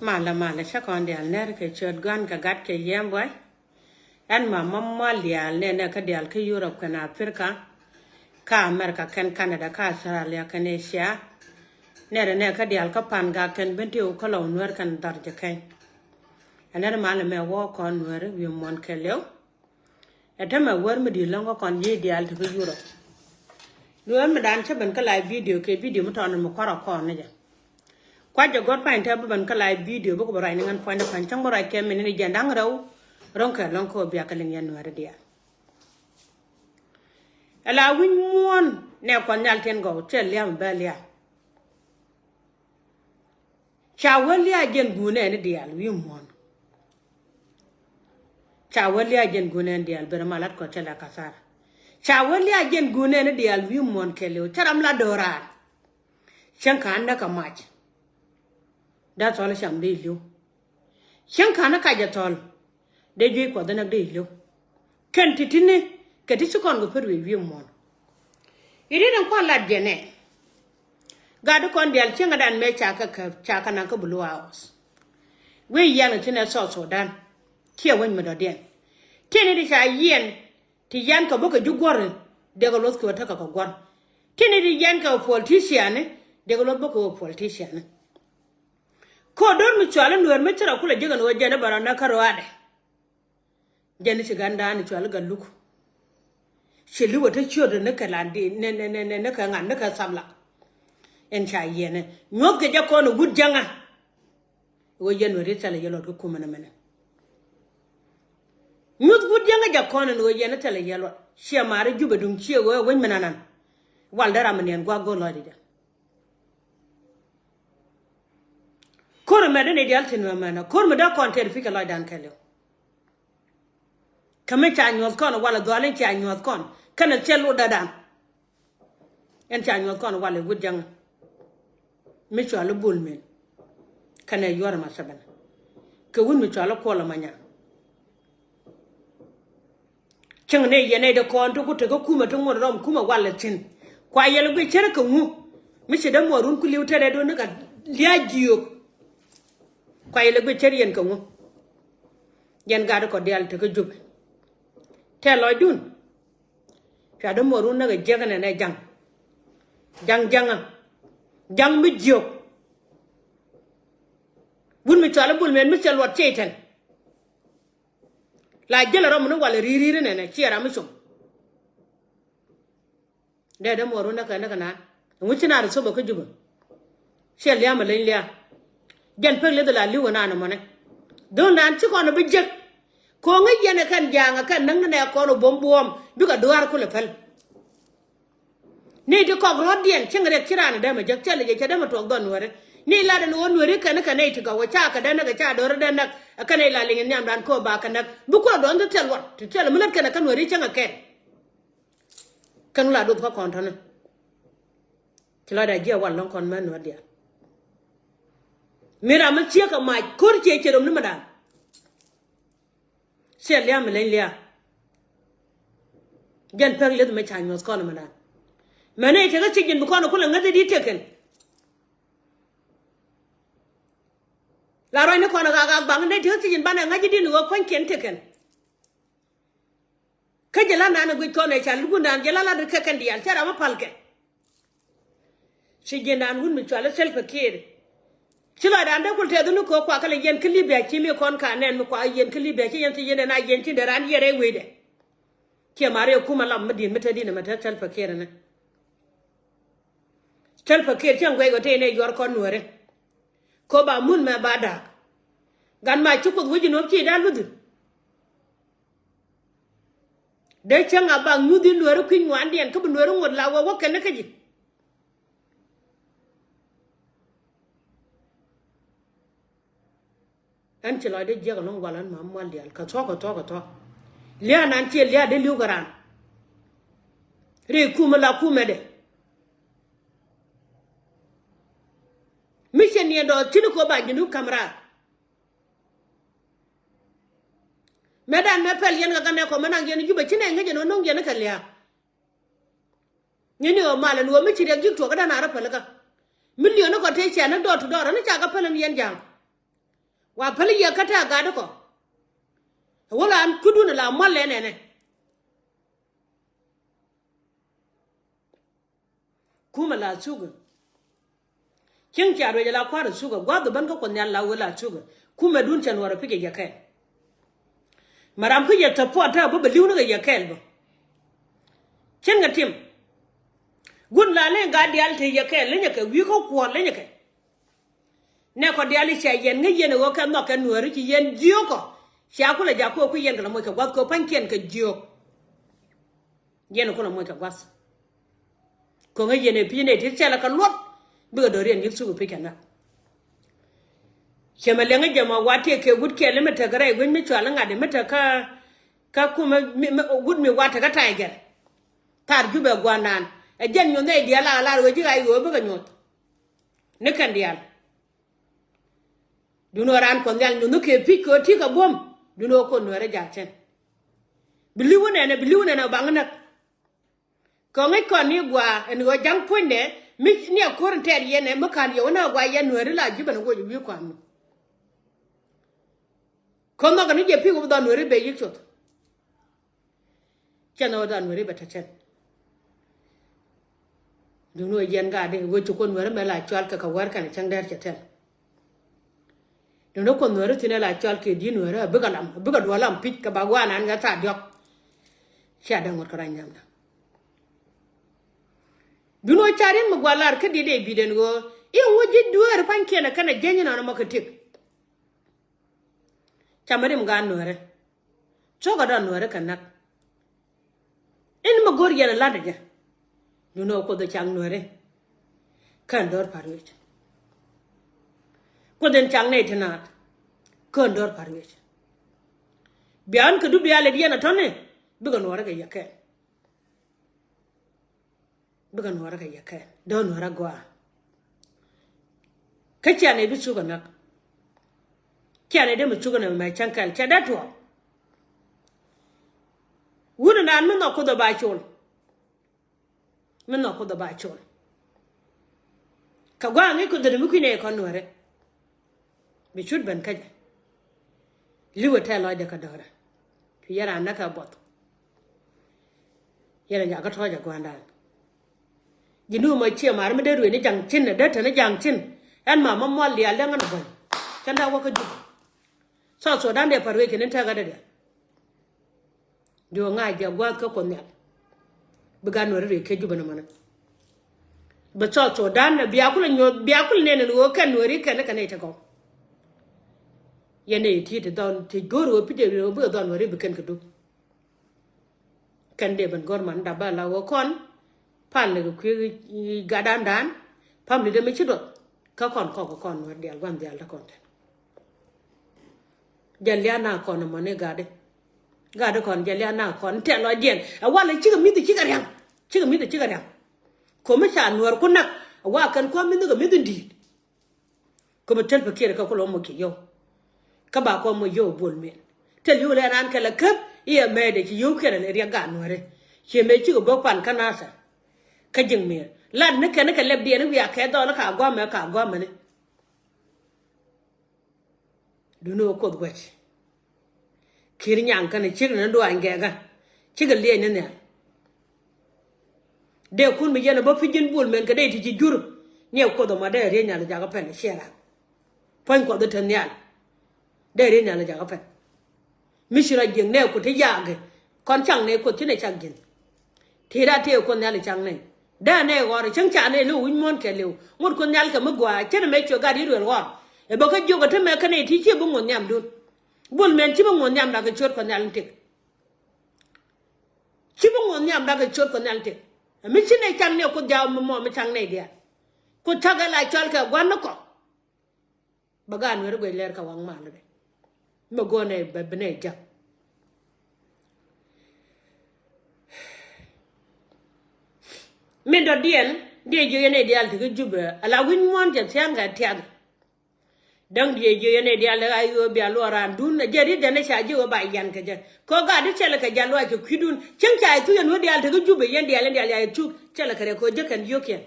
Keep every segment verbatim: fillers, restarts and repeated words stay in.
Malɛ malɛ, cä kɔn diaal nɛr kɛ ciöt Gua̱n kɛ Gat kɛ Yiɛm Buay. Ɛn ma ma mual diaal nɛ nɛ kä diaal kä Europe kɛn Africa, kä America kɛn Canada kä Australia kɛn Asia. Nɛr nɛ kä diaal kä Pan Gak kɛn Bentiu kä Lɔw Nuɛr kɛn Dhɔr Jɛ Kɛny. Ɛn nɛr malɛ mɛ wä kɔn Nuɛr wi̱i̱ muɔ̱n kɛɛliw. Ɛ tämɛ wär mi di̱i̱t lɔ̱ŋ kä kɔn yiëë diaal ti kä Europe. Lueer mi dan cä ben kä live video kɛ video mi tɔn mi kuarɔ kɔn ni jɛ. Kuac jɛ gɔ̱r pany tɛ bi ben kä live video bikɛ bi ruac ni ŋän puɔ̱nydɛ pa̱ny cäŋ bi ruac kɛ min ni jɛn da̱ŋ rɛw. Ro̱ŋ kɛ lɔ̱ŋ kä wä biak kɛ liŋ yɛn Nuɛɛri diaal. Ɛ la wi̱ny muɔ̱ɔ̱n nɛ kuɔth nhial tiɛn gɔw cɛ liam bɛ liam. Ca wä lia̱a̱ jɛn guunɛ ni diaal wi̱i̱ muɔ̱ɔ̱n. Ca wä lia̱a̱ jɛn guunɛ ni diaal ben ma lat kɔ cɛ la kathar. Ca wä lia̱a̱ jɛn guunɛ ni diaal wi̱i̱ muɔ̱ɔ̱n kɛɛliw cä ram la do̱raar. Cäŋ ka̱n näk kɛ mac. Dee thɔl cam dee li̱w. Cäŋ ka̱n ni kac ɛ thɔl. Dee juey kuɔth näk dee li̱w. Kɛn ti̱ti̱ni kɛ ti ci kɔn kɛ pär wi̱i̱ wi̱i̱ muɔ̱ɔ̱n. I̱ ri ni kua̱n lat jɛnɛ. Gat di kɔn diaal cieŋädan mëë ca kä käp ca kä naŋ kä Blue House. Wec yian kɛ thi̱n ɛ South Sudan. Ciɛ wec mi dɔ̱diɛn. Tiɛni di ca yiɛn ti yian kɛ bä kɛ ji̱ guɔ̱ri. Dee kɛ luɔth kɛ wä tekɛ kɛ guɔ̱r. Tiɛni di yian kɛ wä politician ni dee kɛ luɔth bä kɛ wä politician ni. Kä do̱r mi cual in Nuɛr mi ci rɔ kulɛ ji̱ kɛn ɣöö jɛn i̱ bɛ rɔ näk kä rɔaadɛ. Jɛn i̱ ci gändan i̱ cual i̱ Gatluak. Ci li̱w ɛ te ciötdɛ ni kɛ lan di ni ni ni ni kɛ ŋa̱n ni kɛ thamla. Ɛn ca yiɛnɛ nyuɔ̱thkɛ jɛ kɔn i̱ wut jäŋä. Ɣöö yɛn wä riet thilɛ yɛ luɔt kä kumɛ ni mɛnɛ. Nyuth wut jäŋä jɛ kɔn ɛn ɣöö yɛn thilɛ yɛ luɔt ciɛ maari Jubɛ duŋ ciɛ ɣöö ɛ wec mi nanan. Wal dee ram mi niɛn gua̱a̱k go̱o̱r lɔcdɛ jɛ. Ko̱r mɛ dee ni diaal thi̱n mɛ mɛnɛ ko̱r mi dee kɔn tɛɛr pi̱c kɛ lɔcdan kɛɛliw. Kä mi ca nyuɔ̱th kɔn walɛ dhual in ca nyuɔ̱th kɔn kɛnɛ thil lotdädan. Ɛn ca nyuɔ̱th kɔn walɛ wut jäŋä. Mi cuali Bol Mel kɛnɛ Yuɔr Museveni kɛ wut mi cuali Kuɔl Manyang. Cäŋ ni yɛn nɛy ti kɔn ti ku tekä kumɛ ti ŋuɔ̱t rɔm kumɛ walɛ thi̱n. Kua yɛl guic cär kɛ ŋu mi ci dämuɔɔrun ku li̱w tɛrɛ do̱n ni kɛ lia̱a̱ jiök. Kua yɛl guic cär yɛn kɛ ŋu. Yɛn gat kɔ diaal tekä Jubɛ tɛ lɔcdun. Cua dämuɔɔrun näk ɛ jiäk ɛnɛ nɛ ja̱ŋ. Ja̱ŋ ja̱ŋä ja̱ŋ mi jiök. Wut mi cuali Bol Mel mi cɛ luɔt ciey tɛn. La jälɛ rɔm ni walɛ ri̱i̱ri̱i̱ri nɛnɛ ciɛ ram mi com. Dee dämuɔɔrun näk ɛ näk ɛ naan ɛŋu ci naan rɛ thop ɛ kä Jubɛ. Ciɛ lia̱a̱ mi leny lia̱a̱. Jɛn pek lieth la li̱w ɛ naan ɛmɔnɛ. Dho̱l naan ci kɔn ɛ bi jek. Ko̱ŋä yɛn ɛ kɛn ja̱a̱ŋ ɛ kɛn näk ni nɛ kɔn ɛ buɔ̱m buɔ̱ɔ̱m bikɛ dua̱a̱r kulɛ päl. Ni ti kɔk ruɔ̱tdiɛn cieŋ riɛk ci raan dämɛ jek thilɛ jɛ cɛ dämɛ tuɔɔk dhɔn Nuɛri. Ni lat ɛn ɣöö Nuɛri kɛn kɛ nɛy ti gɔw ɛ ca kɛ dee näk ɛ ca do̱ri dee näk ɛ kɛn ɛ la liŋ nhiamdan kä ba kɛ näk bi kuɔth dɔ̱ŋ ti thil luɔt ti thil mi lät kɛn ɛ kä Nuɛri cieŋ ɛ kɛn. Kɛn la duth kä kɔn tɔ̱ni. Ci lɔcda jiɛ wal lɔ̱ŋ kɔn mɛ Nuɛr diaal. Mi ram mi thieek kɛ mac ko̱r ciɛ ciɛ rom ni mi da̱a̱n. Ciɛ lia̱a̱ mi leny lia̱a̱. Jɛn pek lieth mɛ ca nyuɔ̱th kɔn mɛ da̱a̱n. Mɛ nɛy tekä thiec ji̱n bi kɔn kulɛ ŋäth i̱di tekɛn. La ruacni kɔn ɣaak ɣaak baŋ nɛy tekä thiec ji̱n banɛ ŋa̱c i̱di ni ɣöö kuanykiɛn tekɛn. Kä jɛ la naan ɛ guic kɔn ɛ ca lukun naan jɛ la lat kɛ kɛn diaal cɛ ram mi pal kɛ. Ci ji̱n naan wut mi cual i̱ Salva Kiir. Ci lɔcdan dee kul tɛth ni kɛ kua kɛ lɛ yɛn kä Libya ci mi kɔn ka nɛn mi kua yɛn kä Libya ci yɛn ci yɛn dee na yɛn ci dee raan yɛn rɛy wecdɛ. Ciɛ ma riɛk kumɛ lam mi di̱i̱t mi te di̱n ɛmɛ te Salva Kiir ɛnɛ. Salva Kiir cäŋ guɛc kɔ tëë nɛ yuɔr kɔn Nuääri. Kɔ ba mun mɛ ba da̱a̱k. Gat ma ci Kuoth wec in wä ci da̱a̱k luthi. Dee cäŋ a bak nyuth in Nuääri kui̱ny ŋuandiɛn kä bi Nuääri ŋuɔ̱t la wä wä kɛn ni kä ji̱. Ɛn ci lɔcdɛ jiäk ɛlɔ̱ŋ wal ɛn ma mual diaal kɛ thuɔ̱k kɛ thuɔ̱k kɛ thuɔ̱k. Lia̱a̱ nan ciɛ lia̱a̱ dee li̱w kɛ raan. Ri kumɛ la kumɛ dɛ. Mi cɛ niɛn dɔɔth cini kɔ ba ji̱n wä ka̱m raar. Mɛ dan mɛ pɛl yɛn kɛ ganɛ kɔ mɛ naŋ yɛn Jubɛ cinɛ ŋäc ɛn wä no̱ŋ yɛn kɛ lia̱a̱. Ŋäcni ɣöö mal ɛn ɣöö mi ci riɛk ji̱k tuɔɔk kä dan a rɔ pälikä. Milion ni kɔ tëë cɛ ni door to door ɛn ca kɛ päl ɛn yɛn ja̱a̱ŋ. Wa päli yɛ kä tɛ gat kɔ. Wä la an kudun la mual lɛ nɛnɛ. Kumɛ la thukɛ. Cieŋ cia ruec la kua̱r thukɛ gua̱th ben kä Kuoth Nhial la wee la thukɛ. Kumɛ dun cɛ nuɔrɛ pikɛ yɛ kɛɛl. Mɛ ram kä yɛ tɛ puɔt tɛ bä bɛ li̱w ni kɛ yɛ kɛɛl bä. Cieŋ kɛ tim. Gun la ni gat diaal te yɛ kɛɛl linyɛ kɛ wi̱i̱ kä kuɔl linyɛ kɛ. Nɛ kɔ diaal i̱ cia yɛn ŋäc yɛn ɛ ɣöö kɛ nhɔk kɛ nuääri ci yɛn jiöök kɔ. Cia kulɛ jak kɛ ɣöö kui̱ yɛn kɛ lɛ moc kɛ gua̱th kɛ ɣöö pa̱nykiɛn kɛ jiöök. Yɛn kulɛ moc kɛ gua̱th. Kɛ ɣöö ŋäc yɛn ɛ pi̱c nɛ ti cɛl kɛ luɔt. Bikɛ do̱riɛn ji̱ thuk ɛ pi̱c kɛ näk. Cɛ mɛ liɛŋä jɛ mɔ wa tëë kɛ wut kɛɛl mi tekɛ rɛy wec mi cual i̱ ŋa̱t i̱ mi tekɛ kä kumɛ mi, mi, wut mi wa tekɛ ta̱a̱ jɛl. Thar Jubɛ gua̱ndan ɛ jɛn nyuɔ̱th nɛy diaal a lar ɣöö ji̱ ɣa̱c ɣöö bikɛ nyuɔ̱th. Ni kɛn diaal. Duundɛ ɣöö raan Kuɔth Nhial nyuɔ̱th kɛ pi̱c kɛ ɣöö ti̱i̱ kɛ buɔ̱m. Duundɛ ɣöö Kuoth Nuɛɛrä ja̱a̱k cɛn. Bi li̱w nɛnɛ, bi li̱w nɛnɛ baŋ näk. Kɛ ɣöö ŋäc kɔn ni gua̱a̱ ɛn ɣöö ja̱ŋ puɔ̱nydɛ mi ni a ko̱r in tɛɛr yɛn ɛ mi ka̱n yɛ wä na gua̱a̱ yɛn Nuɛɛri la ji̱ ben ɛ woc ɛ wi̱i̱ kua̱r mi. Kɔn nhɔkɛ ni jɛ pi̱i̱ wä bi dhɔn Nuɛɛri bɛ yi̱k cuɔth. Cɛ nhɔk dan weri bɛ tɛtɛn. Duŋni wä jiɛn gaa di wä ci Kuoth Nuɛri mɛ la cual kɛ kɛ wɛr kɛn cäŋ dɛr cɛ tɛl. Duŋni Kuoth Nuɛri thin ɛ la cual kɛ di̱t Nuɛri a bikɛ lam a bikɛ duɔl lam pi̱c kɛ ba guan an ɣɛ thaak diɔk. Cia dee ŋuɔ̱t kɛ rany nyamda. Duŋni wä ca ri̱n mi gualar kä di̱t dee bi̱t ɛn ɣöö i̱ wä ji̱ dueeri pa̱nykiɛn ɛ kɛn ɛ jiɛny inɔn ɛmɔ kɛ tik. Ca mi rim gaat Nuɛri. Cokɛ dɔn Nuɛri kɛ näk. In mi go̱r yɛn ɛ la̱t ɛ jɛ. Duŋni ɣöö Kuoth ɛ cak Nuɛri. Kän do̱r pa̱r wi̱c. Kuoth in cak nɛy ti naath. Kän do̱r pa̱r wi̱c. Bia ɣän kɛ dup diaal ɛ diɛn ɛ tɔ̱ni. Bikɛ Nuɛri kɛ yɛ kɛn. Bikɛ Nuɛri kɛ yɛ kɛn dee Nuɛri agɔaa. Kä cianɛ bi cuk ɛ näk. Cianɛ dee mi cuk ɛ näk mɛ cäŋ kɛl cɛ dee tuɔɔk. Wun ɛ naan mi nhɔk Kuoth ɛ ba col. Mi nhɔk Kuoth ɛ ba col. Kɛ gua̱a̱ ŋi̱i̱c Kuoth ɛ mi kui̱n ɛ kɔn Nuɛri. Bi cut ben kä jɛ. Li̱wɛ tɛl lɔcdɛ kä dɔ̱rɛ. Cu yɛn raan näk kɛ buɔth. Yɛn a jakä tɔ̱ɔ̱c a gua̱a̱ndan. Ji̱ nu mɔ ciɛ mar mi dee ruëëc ni ja̱ŋ cin, dee te ni ja̱ŋ cin. Ɛn ma mɔ mual diaal dee ŋän a buɔ̱ny. Cän daa wä kä Jubɛ. South Sudan dee pa ruëëc kɛ ni tɛk ɣä dee diaal. Diɔ ŋa̱c jɛ gua̱a̱th kä Kuoth Nhial. Bi gat Nuɛri riɛk kiɛ Jubɛ ni mɔnɛ. Bɛ South Sudan bia kulɛ nyuɔ̱th bia kulɛ nɛn ni ɣöö kɛn Nuɛri kɛn ni kɛn nɛy ti gɔw. Yɛn nɛy ti ti dhɔn ti go̱o̱r ɣöö pi̱c dee ɣöö bikɛ dhɔn Nuɛri bi kɛn kɛ dup. Kɛn dee ben go̱o̱r man dap bä la ɣöö kɔn pal ni kɛ kui̱ gatdan dan. Pam ni dee mi ci duɔth kä kɔn kɔk kɔn Nuɛr diaal gua̱n diaal te kɔn tɛn. Jɛ lian na kɔn mɔ ni gatdi. Gatdi kɔn jɛ lian na kɔn tɛl lɔ jiɛn. Ɛ walɛ cikɛ mi̱th cikɛ riaŋ. Cikɛ mi̱th cikɛ riaŋ. Ko̱mi ca Nuɛr ku nak. Ɛ wa kɛn kua̱ mi̱th kɛ mi̱th in di̱i̱t. Ko̱mi tel pɛ kiɛt kɛ kulɔ mɔ kiɛ yio̱w. Kä ba kɔn mɔ yio̱w buɔl miɛn. Tel yio̱w lɛ nan kɛ lɛ käp i̱ ɛ mɛɛdɛ ci yio̱w kiɛt ɛ riɛk gat Nuɛri. Ciɛ mɛ cikɛ bok pan kä Nasir. Kä ji̱ŋ miɛn lat ni kɛn kɛ lɛpdiɛn i̱ wiak kɛ dhɔl ka guamɛ ka guamɛ ni. Duŋni ɣöö Kuoth gua̱c. Ki̱i̱r nyaŋ kɛnɛ ciek ni duaany gɛɛkä. Cikɛ liɛc ni nhial. Dee kun mi yɛn ɛ bä pi̱c ji̱n buɔl mɛn kɛ dee ti ji̱ jur. Niɛ Kuoth ɛmɔ dee riey nhial jakä pɛn ɛ ciɛ ran. Puɔ̱ny Kuɔth ɛ te nhial. Dee riey nhial jakä pɛn. Mi ci rɔ jiäk nɛ ku ti yaakɛ kɔn cak nɛ Kuoth ci nɛ cak ji̱n. Tëëda tëë Kuoth Nhial i̱ cak nɛ dee nɛ ɣɔr cäŋ ca nɛ ni wi̱c muɔ̱ɔ̱n kɛ liw ŋot Kuoth Nhial kɛ mi gɔaa cä nɛ mɛ cuɛ gat Israel ɣɔr. Ɛ bä kä jiök ɛ te mɛ kä nɛ ti ci bi ŋuɔ̱th nhiamdun. Buɔl mɛn ci bi ŋuɔ̱th nhiam dak kɛ ciöt Kuɔth Nhial in tëk. Ci bi ŋuɔ̱th nhiam dak kɛ ciöt Kuɔth Nhial in tëk. Ɛ mi ci nɛ cak nɛ Kuoth jaw mi mɔ mi cak nɛ diaal. Kuoth cak ɛ la cɔl kɛ gua̱n ni kɔ. Bɛ gaat Nuɛri guec lɛr kɛ waŋ mal dɛ. Mɛ go̱o̱nɛ bɛ bi nɛ ja̱k. Min dɔ̱diɛn diɛ jiök yɛn ɛ diaal ti kä Jubɛ ala wi̱c muɔ̱ɔ̱n cɛ thia̱a̱ŋ kɛ tiath. Däŋ diɛ jiök yɛn ɛ diaal ti ɣa̱c ɣöö bia luɔk raandun ɛ jɛ ri̱t jɛn ɛ ca jiök ɣöö ba yian kɛ jɛ kɛ ɣöö gaat di cɛl kɛ ja̱l luaac kɛ kui̱dun cieŋ ca yɛ thuk yɛn wä diaal ti kä Jubɛ yɛn diaal yɛn diaal ca yɛ thuk cɛl kɛ rɛ kɛ ɣöö jek kɛn yio̱o̱kiɛn.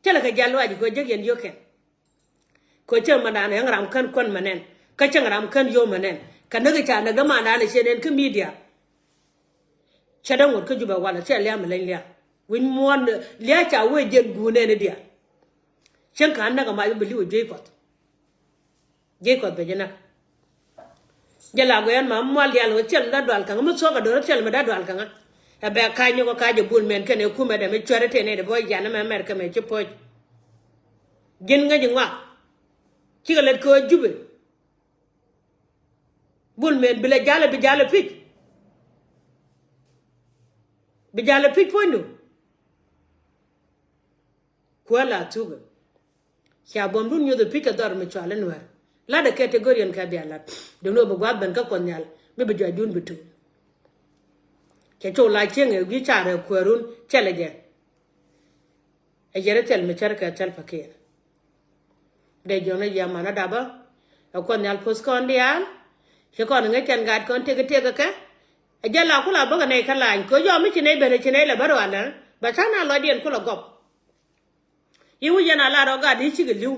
Cä lɛ kɛ ja̱l luaac kɛ jek yɛn yio̱o̱kɛn. Kɛ cäŋ mandan ɛŋ ram kän kuän mɛ nɛn. Kä cäŋ ram kän yom mɛ nɛn. Kɛ näk ca näk dämandan ɛ ciɛ nɛn kä media. Cɛ dee ŋot kä Jubɛ walɛ cɛ liam mɛ leny liam. Wi̱ny muɔ̱ɔ̱n lia̱a̱ ca wee jiɛn guun nɛn i̱ diaal. Cäŋ ka̱n näk ɛ mac bä bi li̱w ɛ juey kuɔth. Ji̱ Kuɔth bɛ ji̱ näk. Jɛ la guɛɛn ma mual diaal ŋä thil mi da dual kaŋä mi thuɔ̱k a do̱r thil mi da dual kaŋä. Ɛ bɛ ka̱ny ni kɔ ka̱c ɛ bul mɛn kɛn ɛ kumɛ dɛ mi cuɛr ɛ tëë nɛy dɛ bä yan mɛ mɛr kɛ mɛ ci poc. Ji̱n ŋäc ŋuak. Cikɛ lät kɛ ɣöö Jubɛ. Bul mɛn bi lɛ jalɛ bi jalɛ pi̱c. Bi jalɛ pi̱c puɔ̱nydu. Kuäär la thukɛ. Ca buɔ̱mdun nyuɔth ɛ pi̱c kɛ dhɔr mi cual in wär. Lat ɛ category in kɛ bia lat. Dee ni wä bi gua̱a̱th ben kä Kuɔth Nhial mi bi juacdun bi tuc. Cɛ cok la cieŋ ɛ gui̱ car ɛ kuäärun cɛl ɛ jɛ. Ɛ yɛr ɛ thil mi cär kɛ thil pakiɛn. Dee jiɔn ɛ yia man ɛ dapä. Ɛ Kuɔth Nhial poth kɔn diaal. Ci kɔn ŋäc kɛn gat kɔn tëk tëk kɛ. Ɛ jɛ la kula bäkɛ nɛy kä lany kɛ yɔm mi ci nɛy ben ɛ ci nɛy lɛ bä rualɛ. Bɛ tha̱a̱ŋ na lɔcdiɛn kulɛ gɔp. I̱ wi̱c yɛn a lar ɔ gat i̱ cikɛ li̱w.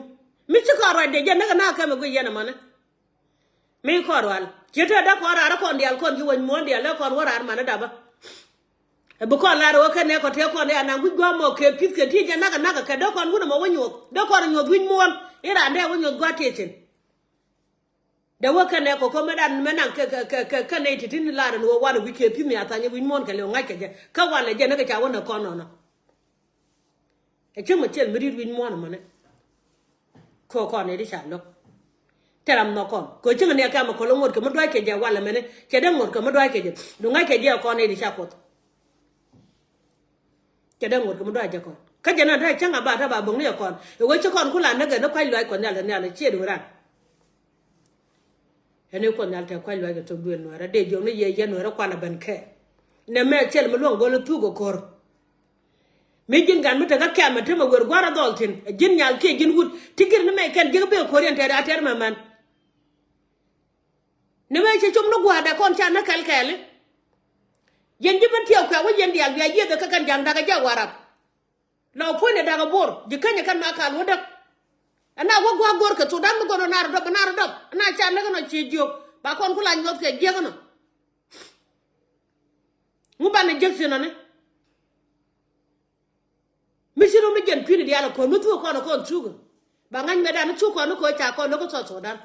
Mi ci kɔn ruacdɛ jɛ näk ɛ na kɛmɛ guic yɛn ɛmɔni. Mi kɔn rual ciɛ te dee kɔn raar kɔn diaal kɔn ci wec muɔ̱ɔ̱n diaal lɛ kɔn wä raar mani dapä. Ɛ bi kɔn lar ɛ wä kɛn nɛ kɔn tëë kɔn ɛ anaŋ wi̱c gua̱a̱m mɔ kɛ pi̱th kɛ ti̱i̱ jɛ näk ɛ näk ɛ kɛ dee kɔn wun ɛmɔ wä nyuɔth dee kɔn ɛ nyuɔth wi̱c muɔ̱ɔ̱n. I̱ raan dee wä nyuɔth gua̱a̱th tiecin. Dee wä kɛn nɛ kɔ kä mɛ dan mɛ naŋ kɛ kɛ kɛ kɛ nɛ ti̱ti̱ ni lar ɛn wä wan wi̱c kɛ pi̱th mi a thany wi̱c muɔ̱ɔ̱n kɛ lɛ wä ŋa̱c kɛ jɛ kä walɛ jɛ ni kɛ ca wä nɛ kɔn nɔnɔ. Ɛ cäŋ mɛ cɛl mi ri̱t wi̱c muɔ̱ɔ̱n ɛmɔnɛ. Kɛ kɔn ɛ di ca lo̱k. Tɛ ram nhɔk kɔn kɛ cäŋ ni ɛ kɛm ɛ kɔl ɛ ŋot kɛ mi dua̱c kɛ jɛ walɛ mɛnɛ cɛ dee ŋot kɛ mi dua̱c kɛ jɛ duŋ ŋa̱c kɛ jɛ ɛ kɔn ɛ di ca kuoth. Cɛ dee ŋot kɛ mi dɔ̱a̱c jɛ kɔn kä jɛ na dee cäŋ a ba te ba bo̱ŋ ni jɛ kɔn. Ɛ wee ci kɔn ku la näk ɛ ni kua̱c luac Kuɔth Nhial kɛ nhial ɛ ciɛ duŋ ran. Ɛn i̱ Kuɔth Nhial te kua̱c luac kɛ thok duël Nuɛɛrä dee jiɔk ni yɛ yɛ Nuɛɛrä kuan a ben kɛ. Nɛ mɛ cɛl mi luäŋ gɔl i̱ thuk ɛ ko̱r. Mi ji̱n gat mi te kä kɛm ɛ te mɛ wer gua̱r a dhɔl thi̱n ɛ ji̱n nyal kiɛ ji̱n wut ti gir ni mɛ kɛn ji̱k bi ɛ ko̱r yɛn tɛɛr a tɛɛr mɛ män. Ni mɛ cɛ com ni gua̱a̱dɛ kɔn ca ni kɛl kɛɛli. Yɛn ji̱ ben tiɛɛk kuɛ wä yɛn diaal bia yiëëth ɛ kä kɛn ja̱ŋ da̱k ɛ jɛ Warap. La wä puɔ̱nydɛ da̱k ɛ Bor ji̱ känyɛ kɛn ma kal wä däk. Ɛn na wä gua̱a̱k go̱r kɛ Thudan mi gɔn ɔ nar ɛ dɔp ɛ nar ɛ dɔp ɛn na ca näk ɛn ɔ ci jiök ba kɔn ku la nyuɔth kɛ jiäk ɛn ɔ. Ŋu banɛ jek thi̱n ɔni. Mi ci rom mi jiɛn kui̱ni diaal ɛ kɔn mi thuk kɔn ɛ kɔn thuk. Ba ŋa̱c mɛ dan thuk kɔn ni kɔ ca kɔn ni kɔ South Sudan.